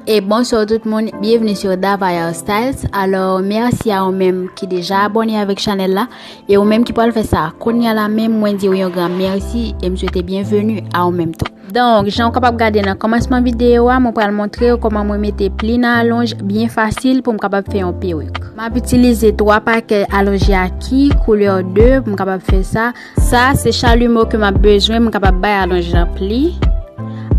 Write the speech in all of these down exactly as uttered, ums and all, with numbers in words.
E bonswa tout moun, bienvenue sur Davaya Styles. Alò, mèsi a ou menm ki deja abòne avèk chanèl la. E ou menm ki pral fè sa kounye a la menm, mwen di w yon gran mèsi e m swete byenveni a ou menm tou. Donk, jan w kapab gade nan kòmansman videyo a, mwen pral montre w kòman mwen mete pli nan alonj byen fasil pou m kapab fè yon perik. M ap itilize twa pakèt alonj Yaki koulè de pou m kapab fè sa. Sa se chalimo ke m ap bezwen, m kapab bay alonj lan pli.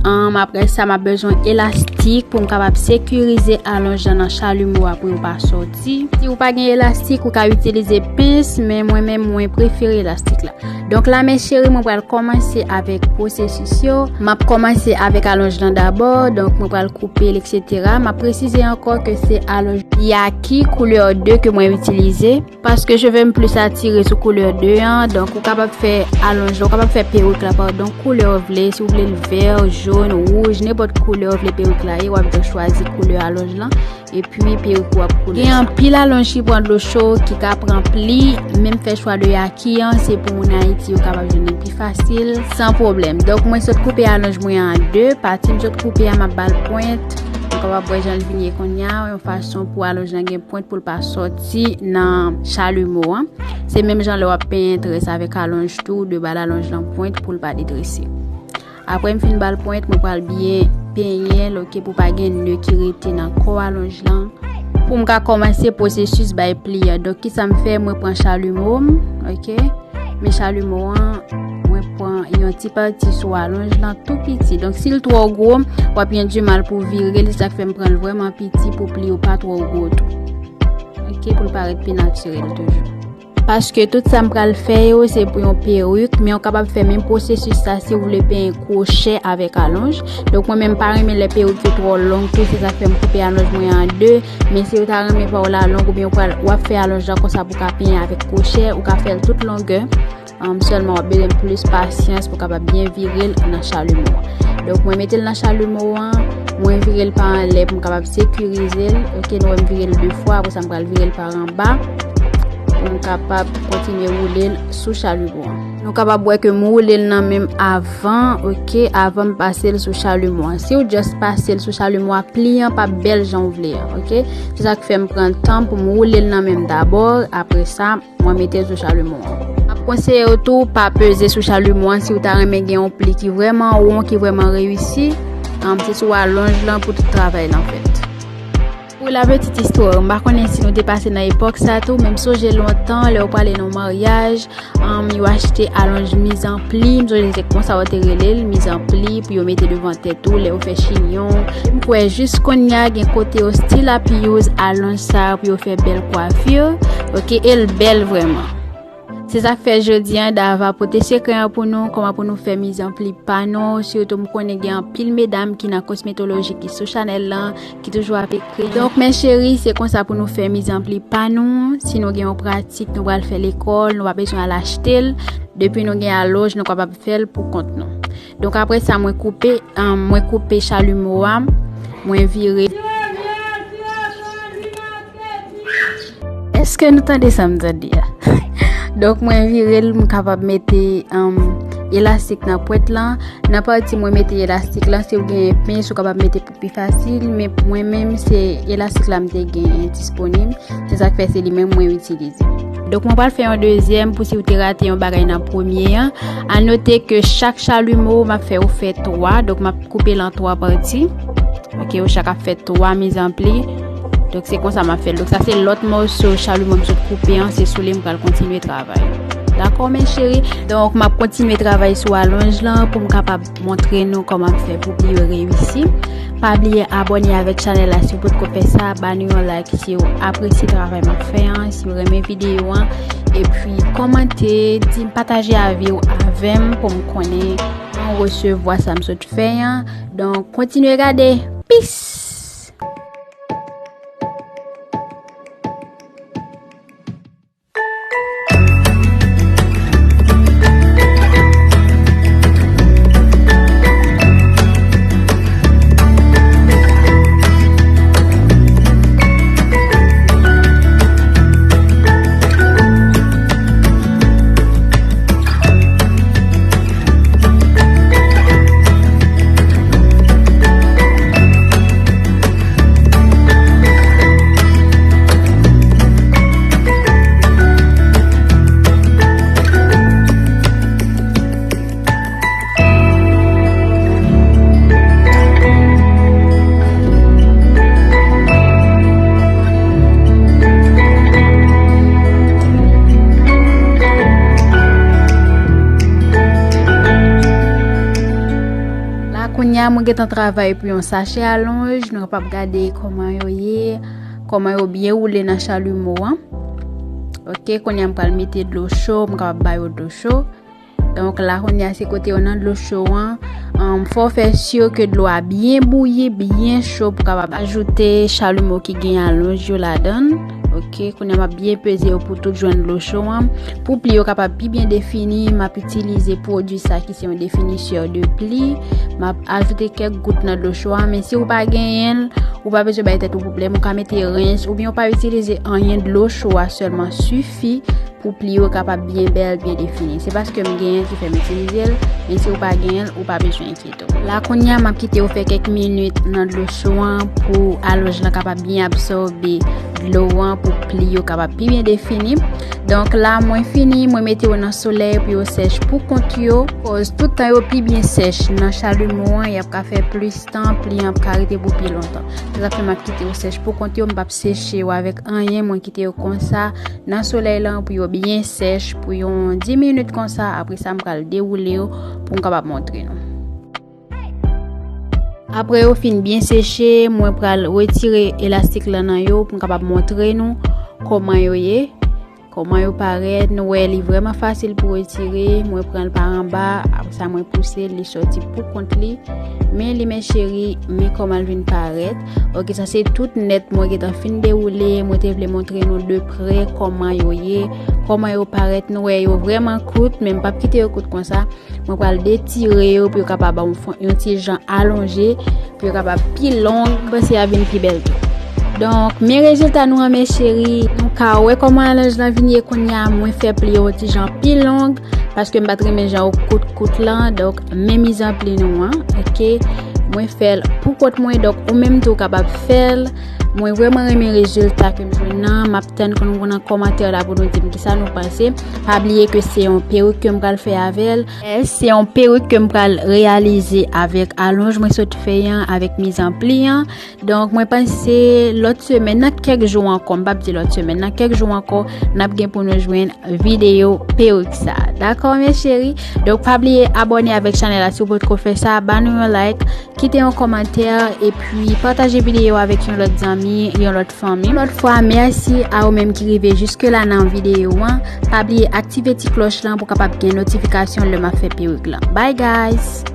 Ann, apre sa, m ap bezwen elastik pou m kapab sekirize alonj lan nan chalimo a pou yo pa sòti. Si ou pa gen elastik, ou ka itilize pens, men mwen menm, mwen prefere elastik la. Donk la, mes chéris, mwen pral kòmanse avèk pwosesis yo. M ap kòmanse avèk alonj lan dabò, donk mwen pral koupe l, et cetera. M ap presize ankò ke se alonj Yaki koulè de ke mwen itilize. Paske cheve m plis atire sou koulè de an, donk ou kapab fè alonj, ou kapab fè perik la, padon, koulè w vle, si w vle l vè, jòn, wouj, nenpòt koulè w vle perik la ye, w ap jis chwazi koulè alonj lan, epi perik ou ap koule. Gen anpil alonj ki pran dlo cho, ki ka pran pli, men m fè chwa de Yaki an, se pou moun Ayiti yo kapab jwenn li pi fasil, san pwoblèm. Donk mwen sot koupe alonj mwen an de, pati m sot koupe a m ap ba l pwent, ou kapab wè jan l vin ye kounye a, yon fason pou alonj lan gen pwent pou l pa sòti nan chalimo an. Se menm jan lè w ap penyen très avèk alonj tou, de ba l alonj lan pwent pou l pa detrese. Apre m fin ba l pwent, mwen pral byen penyen l, oke, pou pa gen nè ki rete nan kò alonj lan. Pou m ka kòmanse pwosesis bay pli an. Donk, kisa m fè? Mwen pran chalimo m, oke? Men chalimo an, mwen pran yon ti pati sou alonj lan tou piti. Donk, si l twò gwo, w ap gen dimal pou vire l, se sa k fè m pran l vrèman piti pou pli yo pa twò gwo tou. Oke, pou l parèt pi natirèl toujou. Paske tout sa m pral fè yo, se pou yon perik, men w kapab fè menm pwosesis sa si w vle penyen kwochè avèk alonj. Donk, mwen menm pa renmen lè perik yo twò long tou, se sa k fè m koupe alonj mwen an de. Men si w ta renmen pa w la long oubyen w pral, w ap fè alonj lan konsa pou w ka penyen avèk kwochè, ou ka fè l tout longè. Ann, sèlman w ap bezwen plis pasyans pou w kapab byen vire l nan chalimo an. Donk, mwen mete l nan chalimo an, mwen vire l pa anlè pou m kapab sekirize l. Oke, nou wè m vire l de fwa, apre sa m pral vire l pa anba pou m kapab kontinye woule l sou chalimo an. Nou kapab wè ke m woule l nan men m avan, oke, avan m pase l sou chalimo an. Si w just pase l sou chalimo an, pli an p ap bèl jan w vle an, oke? Se sa k fè m pran tan pou m woule l nan men m dabò, apre sa, mwen mete l sou chalimo an. M ap konseye w tou, pa peze sou chalimo an si w ta renmen gen yon pli ki vrèman won, ki vrèman reyisi. Ann, se sou alonj lan pou tout travay lan fèt. Pou la petite histoire, m pa konnen si nou te pase nan epòk sa tou, men m sonje lontan, lè w prale nan yon maryaj, ann, yo achte alonj mizanpli, m sonje se konsa yo te rele l, mizanpli, pou yo mete devan tèt ou, lè yo fè chinyon. M kwè jis kounye a gen kote yo still ap use alonj sa pou yo fè bèl kwafi, oke, e l bèl vrèman. Se sa k fè jodi an, Dava pote sekrè an pou nou, kòman pou nou fè mizanpli pa nou, sitou m konnen gen anpil medam ki nan kosmetoloji ki sou chanèl lan, ki toujou ap ekri. Donk, mes chéris, se konsa pou nou fè mizanpli pa nou. Si nou gen yon pratik, nou pral fè lekòl, nou pa bezwen al achte l. Depi nou gen alonj, nou kapab fè l pou kont nou. Donk, apre sa, mwen koupe, ann, mwen koupe chalimo a, mwen vire. Èske nou tande sa m tande a? Donk, mwen vire l, m kapab mete, ann, elastik nan pwent lan. Nan pati mwen mete elastik lan, si w gen pens, ou kapab mete pou pi fasil, men mwen menm, se elastik la m te gen disponib. Se sa k fè se li menm mwen itilize. Donk, mwen pral fè yon dezyèm pou si w te rate yon bagay nan premye an. A note ke chak chalimo, m ap fè ou fè twa, donk m ap koupe l an twa pati. Oke, yo chak ap fè twa mizanpli. Donk, se konsa m ap fè l. Donk, sa se lòt mòso chalimo m sot koupe an, se sou li m pral kontinye travay. Dakò, mes chéris? Donk, m ap kontinye travay sou alonj lan pou m kapab montre nou kòman m fè pou pli yo reyisi. Pa bliye abòne avèk chanèl la si w potko fè sa, ba nou yon like si w apresye travay m ap fè an, si w renmen videyo an, epi kòmante, di m, pataje avi w avè m pou m konnen jan w resevwa sa m sot fè an. Donk, kontinye gade. Peace! Mwen gentan travay pou yon sachè alonj, nou kapab gade kòman yo ye, kòman yo byen woule nan chalumeau an. Ok, kounye a m pral mete dlo cho, m kapab ba yo dlo cho. Donk la kounye a se kote yo nan dlo cho an. Um, fò w fè si ke dlo a byen bouyi, byen cho pou kapab ajoute chalumeau ki gen alonj yo ladan l. Ok, kounye a m ap byen peze yo pou tout jwenn dlo cho an. Pou pli yo kapab pi byen defini, m ap itilize pwodui sa ki se yon definisè de pli. M ap ajoute kèk gout nan dlo cho a, men si w pa genyen l, ou pa bezwen bay tèt ou pwoblèm, ou ka mete rens, oubyen ou pa itilize anyen, dlo cho a sèlman sifi pou pli yo kapab byen bèl, byen defini. Se paske m genyen ki fè m itilize l, men si w pa genyen l, ou pa bezwen enkyete w. La kounye a, m ap kite yo fè kèk minit nan dlo cho an pou alonj lan kapab byen absòbe dlo an, pou pli yo kapab pi byen defini. Donk la, mwen fini, mwen mete yo nan solèy pou yo sèch pou kont yo. Koz tout tan yo pi byen sèch nan chalumeau an, y ap ka fè plis tan, pli an ap ka rete pou pi lontan. Se sa k fè m ap kite yo sèch pou kont yo, m p ap seche yo avèk anyen, mwen kite yo konsa nan solèy lan pou yo byen sèch pou yon dis minit konsa. Apre sa, m pral dewoule yo pou m kapab montre nou. Apre yo fin byen seche, mwen pral retire elastik lan nan yo pou m kapab montre nou kòman yo ye, kòman yo parèt. Nou wè, li vrèman fasil pou retire. Mwen pran l pa anba, apre sa mwen pouse l, li sòti pou kont li. Men li, men cheri, men kòman l vin parèt. Ok, sa se tout nèt mwen gentan fin dewoule. Mwen te vle montre nou de prè kòman yo ye, kòman yo parèt. Nou wè, yo vrèman kout, men m p ap kite yo kout konsa. Mwen pral detire yo pou yo kapab yon fon-, yon ti jan alonje, pou yo kapab pi long, m panse y a vin pi bèl tou. Donk, men rezilta nou an, men cheri. Nou ka wè kòman alonj lan vin ye kounye a. Mwen fè pli yo yon ti jan pi long, paske m pa t renmen jan yo kout kout lan. Donk, men mizanpli nou an, ok? Mwen fè l pou kont mwen, donk ou menm tou w kapab fè l. Mwen vrèman renmen rezilta ke m jwenn nan. M ap tann pou nou nan kòmantè la pou nou di m kisa nou panse. Pa bliye ke se yon perik ke m pral fè avè l. Yes, se yon perik ke m pral reyalize avèk alonj mwen sot fè an, avèk mizanpli an. Donk, mwen panse lòt semèn, nan kèk jou ankò, m p ap di lòt semèn, nan kèk jou ankò, n ap gen pou nou jwenn videyo perik sa. Dakò, men cheri? Donk, pa bliye abòne avèk chanèl la si w potko fè sa, ba nou yon like, kite yon kòmantè, epi pataje videyo avèk yon lòt zanmi, yon lòt fanmi. Yon lòt fwa, mèsi a ou menm ki rive jiske la nan videyo an. Pa bliye aktive ti klòch lan pou kapab gen notifikasyon lè m ap fè perik lan. Bye guys!